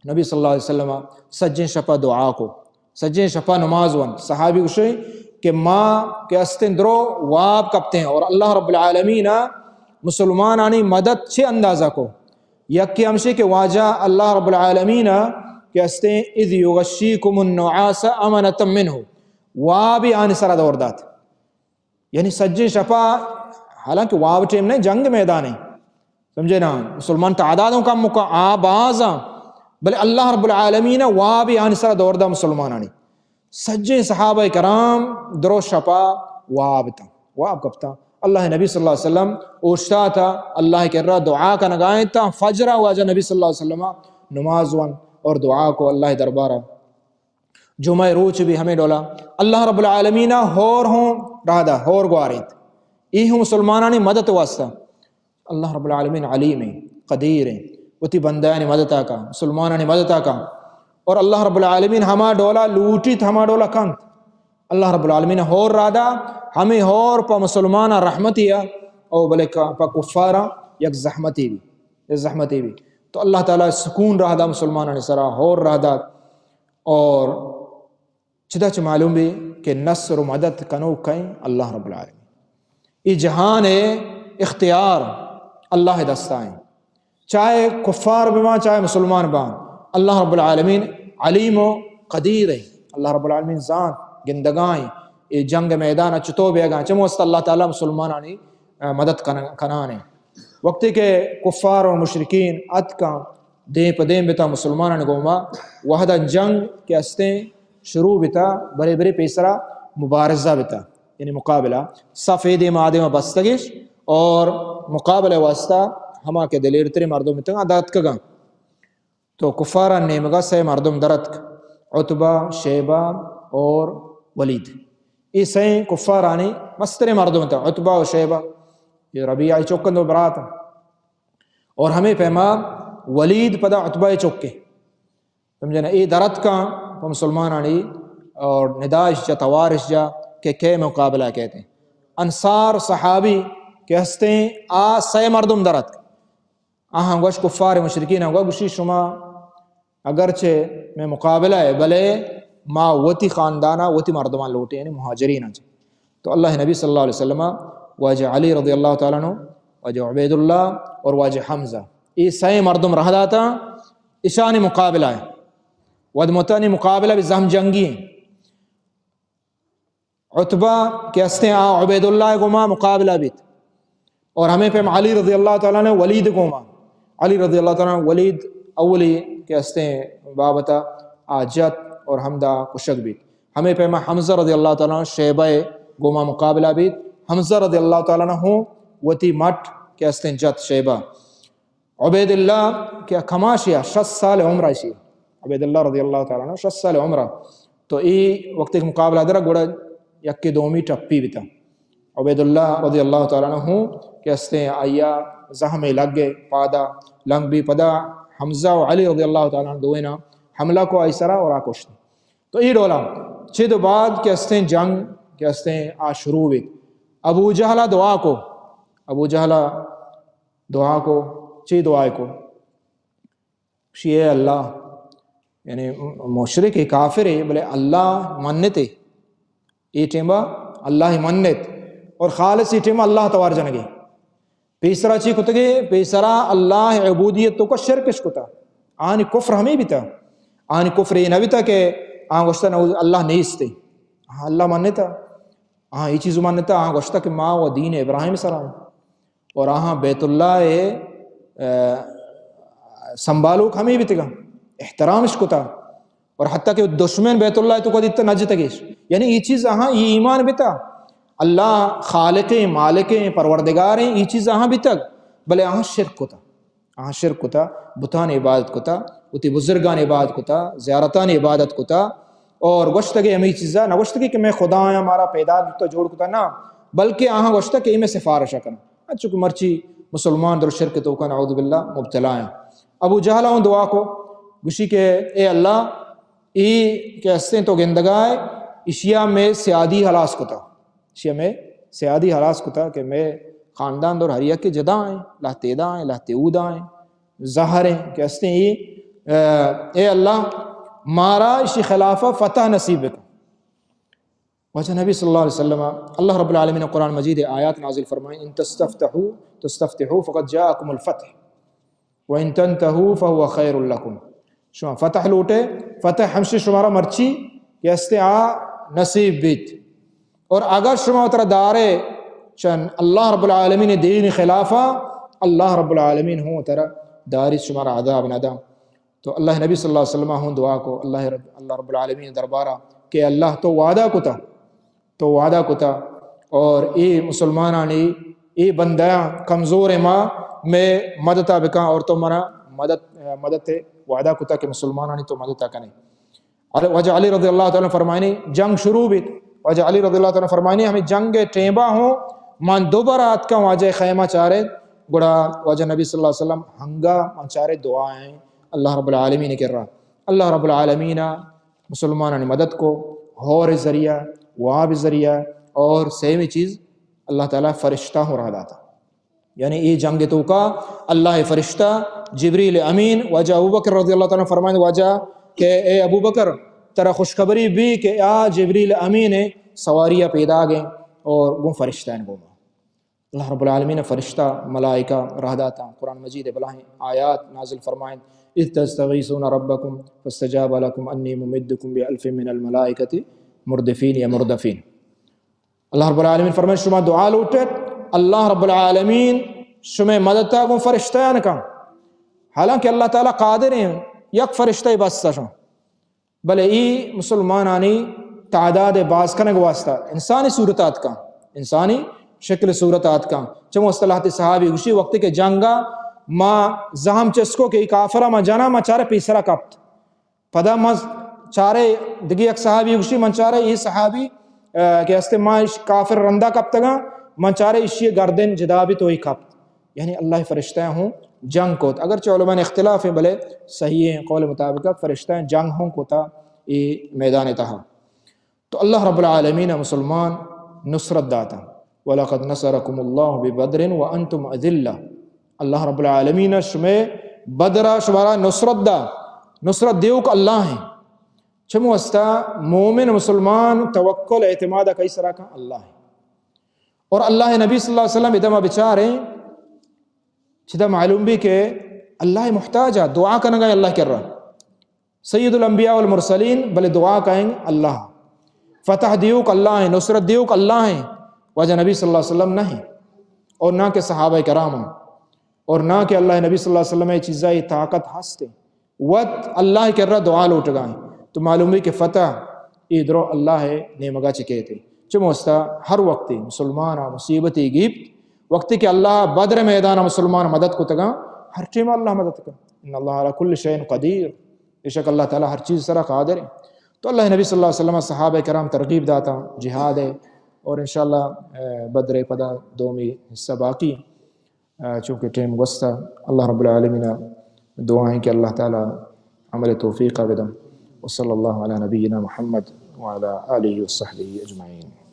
نبی صلی اللہ علیہ وسلم سجیں شپا دعا کو، سجیں شپا نماز ون۔ صحابی گوشے کہ ما کہ استیں درو واب کپتیں اور اللہ رب العالمین مسلمانانی مدد چے اندازہ کو؟ یکی ہمشی کہ واجہ اللہ رب العالمین کہ استیں اذ یغشیکم النعاس امنة منه، وابی آنی سرا دور دات۔ یعنی سجیں شپا، حالانکہ واب ٹیم نہیں، جنگ میدان ہے، سمجھے نا؟ مسلمان تعداد ہوں کم مکا، آ باز آں، بلے اللہ رب العالمین واب آنی سرا دور دا مسلمانانی۔ سجیں صحابہ کرام درو شپا واب تا، واب کپتا۔ اللہ نبی صلی اللہ علیہ وسلم اوشتاتا، اللہ کرا دعا کنگائیں تا، فجرا واجہ نبی صلی اللہ علیہ وسلم نماز ون اور دعا کو اللہ دربارا۔ جمعہ روچ بھی ہمیں ڈولا۔ اللہ رب العالمین ہور ہوں رادا، ہور گوارینت۔ ای ہوں مسلمانانی مدد واسطہ۔ اللہ رب العالمین علیم ہیں، قدیر ہیں۔ وتی بندیانی مدد آکا، مسلمانانی مدد آکا۔ اور اللہ رب العالمین ہما ڈولا لوٹیت، ہما ڈولا کنت۔ اللہ رب العالمین ہور رادا، ہمیں ہور پا مسلمان رحمتی ہے، او بلے کا-، پا کفارا یک زحمتی بھی، یک زحمتی بھی۔ تو اللہ تعالی سکون رادا مسلمانانی سرا، ہور رادا۔ اور چدا چہ معلوم بی کہ نصر و مدد کنوک کئیں؟ اللہ رب العالمین۔ ای جہان اختیار اللہ دستا ہیں۔ چاہے کفار بباں، چاہے مسلمان باں، اللہ رب العالمین علیم و قدیر ہیں۔ اللہ رب العالمین زانت، گندگائیں، ای جنگ میدان چتو بیگاں، چمو است اللہ تعالی مسلمانانی، آ، مدد کن-، کنانے۔ وقتی کہ کفار و مشرکین اتکاں، دیم پہ دیم بتا مسلمانانی گوما، وہدا جنگ کہ استیں شروع بتا، برے برے پیسرا مبارزہ بتا، یعنی مقابلہ، صف اے دیم آ دیم بستگش اور مقابلہ واسطہ ہما کہ دلیرتریں مردم بتگاں، داتکگاں۔ تو کفاران نیمگا سہ مردم درتک، عتبہ، شیبہ اور ولید۔ اے سئیں کفارانی مستریں مردم اتاں، عتبہ و شیبہ، اے ربیعہ ءِ چک انت و برات انت۔ اور ہمے پیما ولید پدا عتبہ ءِ چکے۔ سمجھے نا؟ اے درتکاں پہ مسلمانانی اور ندائش جا، توارش جا کہ کئے مقابلہ کئیت۔ انصار صحابی کہ ہستیں، آ سئے مردم درتک۔ آہاں گوش، کفار مشرکین گوش، گوشی، شما اگرچہ مئے مقابلہ ءَ، بلے ما وتی خاندانا، وتی مردمان لوٹیں، یعنی مہاجرین چہ۔ تو اللہ نبی صلی اللہ علیہ وسلم، واجہ علی رضی اللہ تعالیٰ عنہ، واجہ عبید اللہ اور واجہ حمزہ، اے سئے مردم رہ داتا اشانی مقابلہ ءَ۔ وھد متانی مقابلہ بہ زہم جنگی ایں۔ عتبہ کہ ہستیں، آ عبید اللہ ءِ گوما مقابلہ بیت۔ اور ہمے پیم علی رضی اللہ تعالیٰ عنہ ولید گوما، علی رضی اللہ تعالیٰ عنہ ولید اولی کہ ہستیں بابتا آ جت اور ہمدا کشگ بیت۔ ہمے پیما حمزہ رضی اللہ تعالیٰ عنہ شیبہ ءِ گوما مقابلہ بیت۔ حمزہ رضی اللہ تعالیٰ عنہ ہوں وتی مٹ کہ ہستیں جت شیبہ۔ عبید اللہ کہ کماشیا، شست سال عمر ایشی، عبید اللہ رضی اللہ تعالیٰ عنہ شست سال عمر۔ تو اے وقت کہ مقابلہ در گڑا یکے دومی ٹپی بیتا۔ عبید اللہ رضی اللہ تعالیٰ عنہ ہوں کہ ہستیں آیا زہمے لگے، پادا لنگ بی، پدا حمزہ و علی رضی اللہ تعالیٰ عنہ دوئینا حملہ کو آئی سرا اور آ کشت۔ تو اے ڈولا چد بعد کہ ہستیں جنگ کہ ہستیں آ شروع بیت۔ ابو جہلا دعا کو، ابو جہلا دعا کو، چی دعا کو؟ گوشی، اے اللہ، یعنی مشرک ءُ کافر ءَ، بلے اللہ منت ءَ۔ اے ٹیما اللہ منت اور خالص اے ٹیما اللہ توار جنگے۔ پیسرا چی کتگے؟ پیسرا اللہ عبودیت توکا شرکش کتا۔ آنی کفر ہمیں بیتا۔ آنی کفر اے نہ بیتا کہ آن گوشتا نعوذ اللہ نیستے۔ ہاں، اللہ منتا۔ آہاں اے چیز منتا، آہاں گوشتا کہ ما و دین ابراہیم سرا ایں۔ اور آہاں بیت اللہ ءِ، آ، سنبھالوک ہمے بیتگاں، احترامش کتا۔ اور حتیٰ کہ دشمن بیت اللہ ءِ توکا دیتا نہ جتگش۔ یعنی اے چیز آہاں اے ایمان بیتا۔ اللہ خالقیں، مالکیں، پروردگاریں، اے چیز آہاں بیتگ۔ بلے آہاں شرک کتا۔ آہاں شرک کتا، بتانی عبادت کتا، وتی بزرگانی عبادت کتا، زیارتانی عبادت کتا اور گوشتگے ہمے چیزا نہ گوشتگے کہ مئے خدایاں مارا پیدا کتا، جوڑ کتا، نہ، بلکہ آہاں گوشتا کہ اے مئے سفارشا کن۔ انچو کہ مرچی مسلمان در شرک توکا نعوذ باللہ مبتلا ہیں۔ ابو جہل اوں دعا کو، گوشی کہ اے اللہ، اے کہ ہستیں تو گندگائے، اشیا مئے سیادی ہلاس کتا۔ اشیا مئے سیادی ہلاس کتا کہ مئے خاندان در ہر یکے جدا ہیں، لہتے ادا ہیں، لہتے اودا ہیں، زہر ہیں کہ ہستیں اے، اے اللہ، مارا اشی خلافا فتح نصیب بکن۔ واجہ نبی صلی اللہ علیہ وسلم، اللہ رب العالمین قرآن مجید آیات نازل فرمائیں، ان تستفتحوا، تستفتحوا فقد جاءکم الفتح۔ وَإِن تَنْتَهُوا فَهُوَ خَيْرٌ لَكُمْ۔ شما فتح لوٹے، فتح ہمشی شمارا مرچی کہ ہستے آ نصیب بیت۔ اور اگر شما وترا دارے چن اللہ رب العالمین دین خلافا، اللہ رب العالمین ہوں وترا داری، شمارا عذاب نہ دا۔ تو اللہ نبی صلی اللہ علیہ وسلم ہوں دعا کو، اللہ رب، اللہ رب العالمین دربارا کہ اللہ تو وعدہ کتا، تو وعدہ کتا اور اے مسلمانانی، اے بندیاں کمزور ما، مئے مدتا بکن اور تو منا مدد، مدد وعدہ کتا کہ مسلمانانی تو مدتا کنے۔ اور واجہ علی رضی اللہ تعالیٰ عنہ فرمائنی جنگ شروع بیت۔ واجہ علی رضی اللہ تعالیٰ عنہ فرمائنی ہمیں جنگ ٹیمبا ہوں من دوبارہ اتکا واجہ خیمہ چارے، گڑا واجہ نبی صلی اللہ علیہ وسلم ہنگا من چارے دعا ہیں اللہ رب العالمین کرا۔ اللہ رب العالمین مسلمانانی مدد کو، ہور ذریعہ، واب ذریعہ، اور سیمی چیز اللہ تعالیٰ فرشتہ ہوں راہ داتا۔ یعنی اے جنگ توکا اللہ فرشتہ جبریل امین، واجہ ابوبکر رضی اللہ تعالیٰ عنہ فرمائند، واجہ کہ اے ابوبکر، ترا خوشخبری بی کہ آ جبریل امین سواری پیداگ ہیں اور گوں فرشتہ ہیں گوما۔ اللہ رب العالمین فرشتہ، ملائکہ راہ داتا۔ قرآن مجید بلاہیں آیات نازل فرمائیں، اذ تستغیثون ربکم فاستجاب لکم انی ممدکم بالف من الملائکۃ مردفین یا مردفین۔ اللہ رب العالمین فرمائیں، شما دعا لوٹت، اللہ رب العالمین شما مدد تا گوں فرشتہ کن۔ حالانکہ اللہ تعالیٰ قادر ہیں یک فرشتہ بس شما بلے اے مسلمانانی تعداد باز کنگ واسطہ انسانی صورت آتکاں، انسانی شکل صورت آتکاں۔ چمو است لہتے صحابی گوشی، وقتی کہ جنگا ما زہم چسکو کہ اے کافرا ما جنا، ما چارے پیسرا کپت۔ پدا ما چارے دگہ یک صحابی گوشی، من چارے اے صحابی آ، کہ ہستے ما اش کافر رندا کپتگاں، من چارے اشی گردن جدا بیت و ای کپت۔ یعنی اللہ فرشتہ ہوں جنگ کت۔ اگرچہ علماء اختلاف ہیں، بلے صحیح ہیں، قول مطابق فرشتہ جنگ ہوں کتا ای میدان تہا۔ تو اللہ رب العالمین مسلمان نصرت داتا۔ وَلَقَدْ نَصَرَكُمُ اللَّهُ بِبَدْرٍ وَأَنْتُمْ أَذِلَّةٌ۔ اللہ رب العالمین شمے بدر شمارا نصرت دا۔ نصرت دیوک اللہ ہیں۔ چم واسطہ مومن مسلمان توکل اعتماد کئی سرا کا؟ اللہ ہیں۔ اور اللہ نبی صلی اللہ علیہ وسلم ادما بچاریں، چدا معلوم بھی کہ اللہ محتاج ہے، دعا کنگا اللہ کرا۔ سید الانبیاء والمرسلین، بلے دعا کہیں اللہ۔ فتح دیوک اللہ ہیں، نصرت دیوک اللہ ہیں، واجہ نبی صلی اللہ علیہ وسلم نہیں، اور نہ کہ صحابہ کرام ہیں، اور نہ کہ اللہ نبی صلی اللہ علیہ وسلم یہ چیزا یہ طاقت ہست ہے۔ وت اللہ کرا دعا لوٹگا ہیں، تو معلوم ہے کہ فتح ای درو اللہ نیمگا چکے تھے۔ چم واسطہ ہر وقت مسلمان مصیبت گیپت، وقتی کہ اللہ بدر میدان مسلمان مدد کتگا، ہر ٹیم اللہ مدد کن۔ ان اللہ علی کل شیء قدیر، بے شک اللہ تعالی ہر چیز سرا قادر ہے۔ تو اللہ نبی صلی اللہ علیہ وسلم صحابہ کرام ترغیب داتا جہاد ہے، اور انشاءاللہ، اے، بدر پدا دومی حصہ باقی، اے، چونکہ ٹائم گوستا۔ اللہ رب العالمین دعا ہیں کہ اللہ تعالی عمل توفیق بدم۔ وصلی اللہ علی نبینا محمد وعلی آلہ وصحبہ اجمعین۔